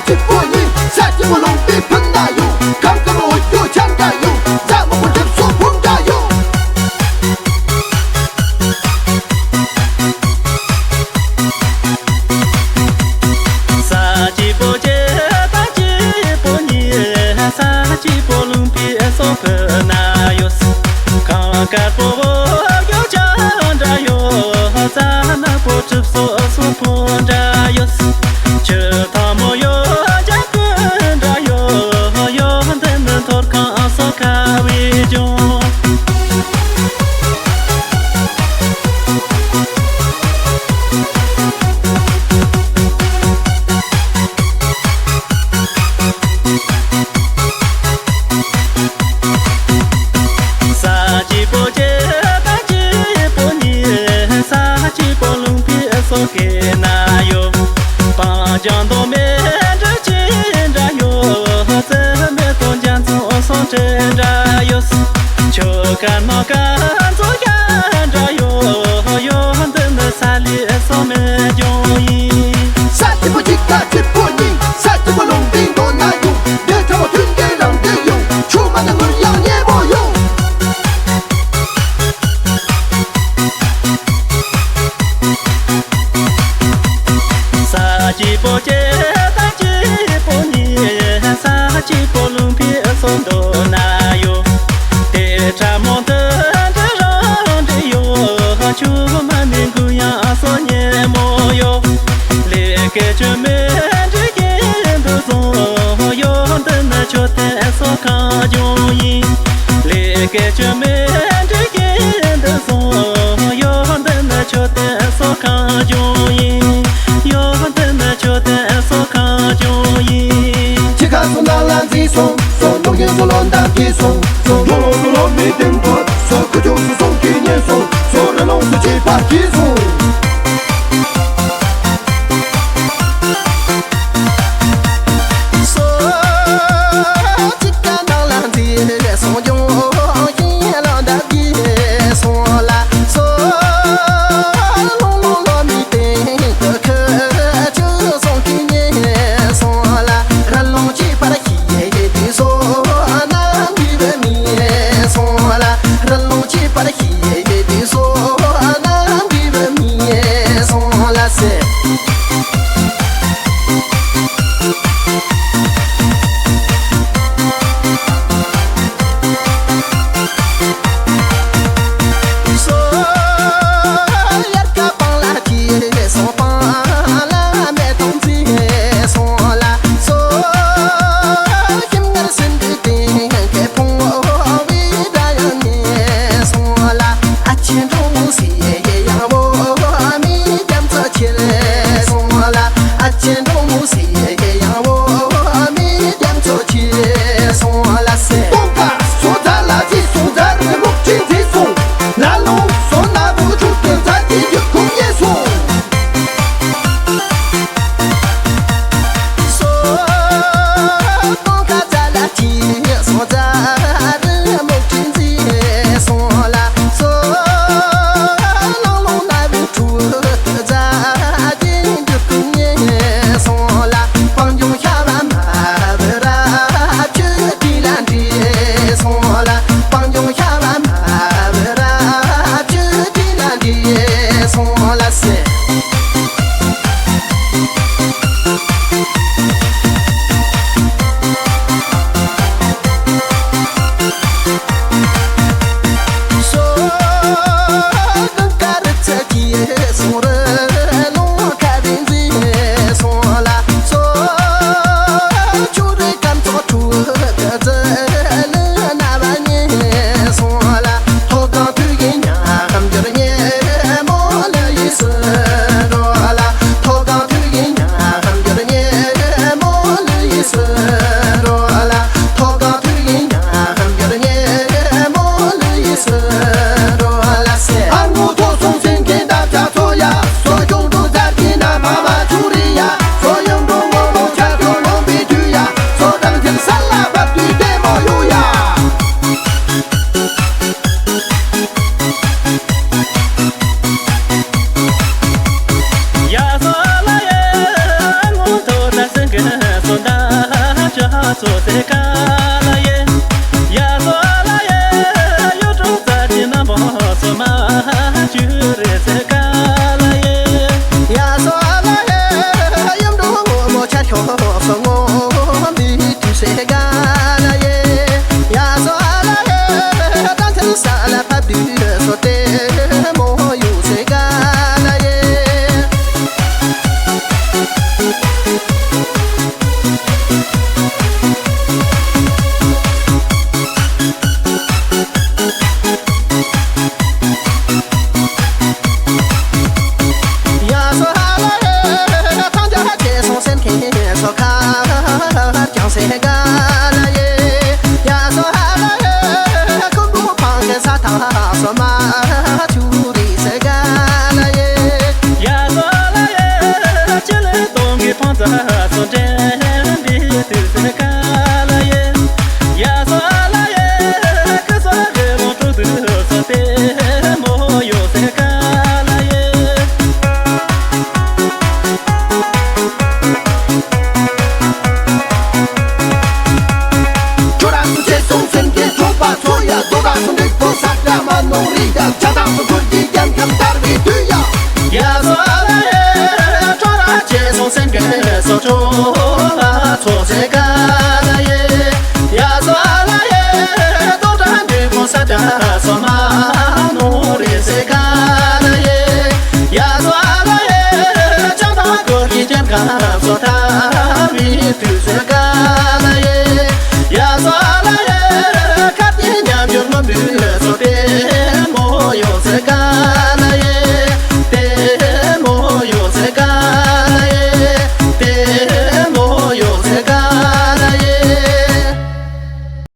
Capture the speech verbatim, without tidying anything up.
སྐྱིད་པོ་ཡིན། ས་སྐྱིད་པོ་ལུང་པའི་ཕུ་ན་ཡོད། གང་གི་རོ་ཡོད་ཆང་འདྲ་ཡོད། ཟ་མོ་གོ་འགྲིབ་སོ་ཕུང་འདྲ་ཡོད། ས་སྐྱིད་པོ་སྐྱེ་ད་སྐྱིད་པོ་ཉེ། ས་སྐྱིད་པོ་ལུང་པའི་སོ་ཕུ་ན་ཡོད། གངས་དཀར་པོ་བོ་ཡོད་ཆང་འདྲ་ཡོད། རྩྭ་ནག་པོ་གྲིབ་སོ་སོ་ཕུང་འདྲ་ཡོད། ཆུ་ཐང་མོ་ཡོད་རྒྱ་ཀུན་འདྲ་ཡོད། ཡོད་འདི་ནི་ཐོར་ཁང་སོ་ཁ་བའི་ལྗོངས། ས་སྐྱིད་པོ་སྐྱེ་ད་སྐྱིད་པོ་ཉེ། ས་སྐྱིད་པོ་ལུང་པའི་སོ་ཁའི་ན་ཡོད། སྤང་ལྗང་མདོག་མེ་འབྲུ་ཅན་འདྲ་ཡོད། རྩི་མེ་ཏོག་འཇའ་ཚོན་སོ་འདྲ་འདྲ་ཡོད། ཆུ་དཀར་ནམ་མཁའ་མཚོ་རྒྱན་འདྲ་ཡོད། ཡོད་འདི་ནི་ས་ལི་སོ་མེ་ལྗོངས་ཡིན། ས་སྐྱིད་པོ་གཅིག་ད་སྐྱིད་པོ་གཉིས། ས་སྐྱིད་པོ་ལུང་པའི་མགོ་ན་ཡོད། འདི་ཁྲ་བོ་མཐུན་རྐྱེན་རང་འདི་ཡོད། ཆུ་མ་ནི་ངུར་ཡང་སྙན་པོ་ཡོད། ས་སྐྱིད་པོ་སྐྱེ་ད་སྐྱིད་པོ་ཉེ། ས་སྐྱིད་པོ་ལུང་པའི་སོ་མདོ་ན་ཡོད། དེ་ཁྲ་མོ་འདི་འདྲ་རང་འདྲ་ཡོད། ཆུ་མ་ནི་འགུ་ཡང་སོ་སྙན་མོ་ཡོད། ལས་ཀའི་ཆུ་མེ་འདྲ་སྐྱེ་འདུག་སོང་། ཡོད་འདི་ནི་མཆོད་རྟེན་སོ་ཁང་ལྗོངས་ཡིན། ལས་ཀའི་ཆུ་མེ་འདྲ་སྐྱེ་འདུག་སོང་། ཡོད་འདི་ནི་མཆོད་རྟེན་སོ་ཁང་ལྗོངས་ཡིན། ཡོད་འདི་ནི་མཆོད་རྟེན་སོ་ཁང་ལྗོངས་ཡིན། ཁྱི་ཁ་སོ་ནང་ལ་འཛིན་སོང་། སོ་ནོག་ཡིན་སོ་ལོ་འདབ་ཀྱི་སོང་། སོ་ལོ་ལོ་ལོ་ལོ་མི་བདེན་པོ། སོ་ཁུ་ཆུ་སོ་སོང་གི་ཉེ་སོང་། སོ་ར་ལོང་སུ་ཅི་པ་ཀྱི་སོང་། སོ་ཅི་ཀ་ནང་ལ་འཛིན་སོང་། ལྗོང་ཡིན་ལོ་འདབ་ཀྱི་སོང་ལ། སོ་ལོ་ལོ་ལོ་མི་བདེན་པོ། ཁུ་ཆུ་སོང་གི་ཉེ་སོང་ལ། ར་ལོང་ཅི་པ་ར་ཁྱི་ཡེ་ཡེ་དུ་སོ་ན་མི་བུ་མི་ ཚོ་ཟེར་ཁ།